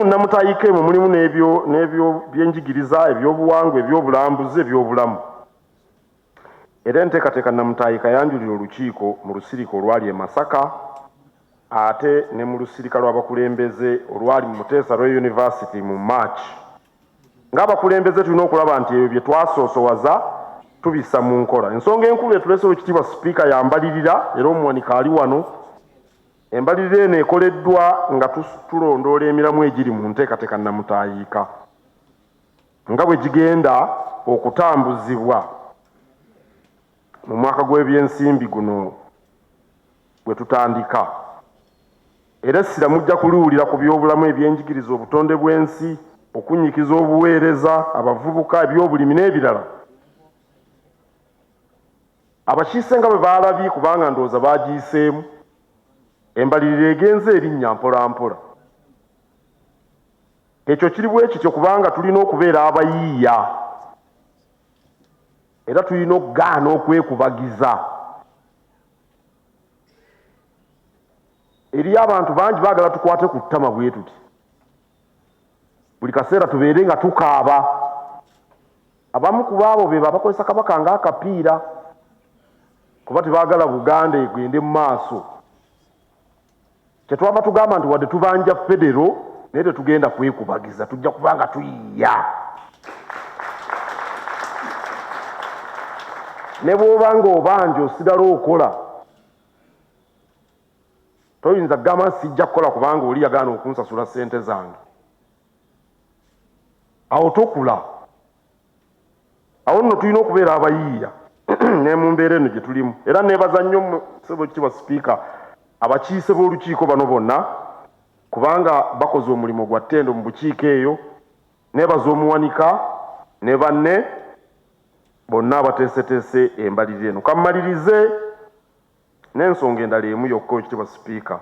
Nnamutaayika emwo mulimu n'ebyo byenjigiriza, ebyobuwangwa, ebyobulambuzi, ebyobulamu. Era enteekateeka Nnamutaayika yanjulira olukiiko mu lusirika olwali e Masaka ate ne mu lusirika lw'abakulembeze olwali mu Muteesa Royal University mu March. Ng'abakulembeze tulina okulaba nti ebyo bye twasoosowaza tubissa mu nkola. Ensonga enkulu etuleese Oweekitiibwa Sipiika ya mbalirira era omuwanika ali wano. Embalirira eno ekoleddwa nga tulondoola emiramwa egiri mu nteekateeka Nnamutaayiika nga bwe gigenda okutambuzibwa mu mwaka gw'ebyensimbi guno gwe tutandika. Era essira mujja kuliwulira ku byobulamu, ebyenjigiriza, obutonde bw'ensi, okunnyikiza obuweereza, abavubuka, ebyobulimi n'ebirala. Abakiise nga bwe baalabye kubanga ndowooza baagiyiseemu, embalirira egenze erinnya mpolampola. Ekyo kiri bwe kityo kubanga tulina okubeera abayiiya era tulina okugaana okwekubagiza. Eriyo abantu bangi baagala tukwate ku ttama bwe tuti, buli kaseera tubeere nga tukaaba. Abamu ku baabo be abakozesa Kabaka ng'akapiira kuba tebaagala Buganda egende mu maaso. Kyetwava tugamba nti wadde tubanja federo naye tetugenda kwekubagiza, tujja kuba nga tuyiiya. Ne bw'oba ng'obanja osigala okola, toyinza kugamba nti sijja kukola kubanga oli yagaana okunsasula ssente zange. Awo tokula. Awo nno tulina okubeera abayiiya ne mu mbeera eno gye tulimu. Era neebaza nnyo Ssebo Ekitiibwa Sipiika abakiise b'olukiiko bano bonna kubanga bakoze omulimu gwa ttendo mu bukiiko eyo. Neebaza omuwanika ne banne bonna abateeseteese embalirira eno. Kammalirize n'ensonga endala emu yokka, Oweekitiibwa Sipiika.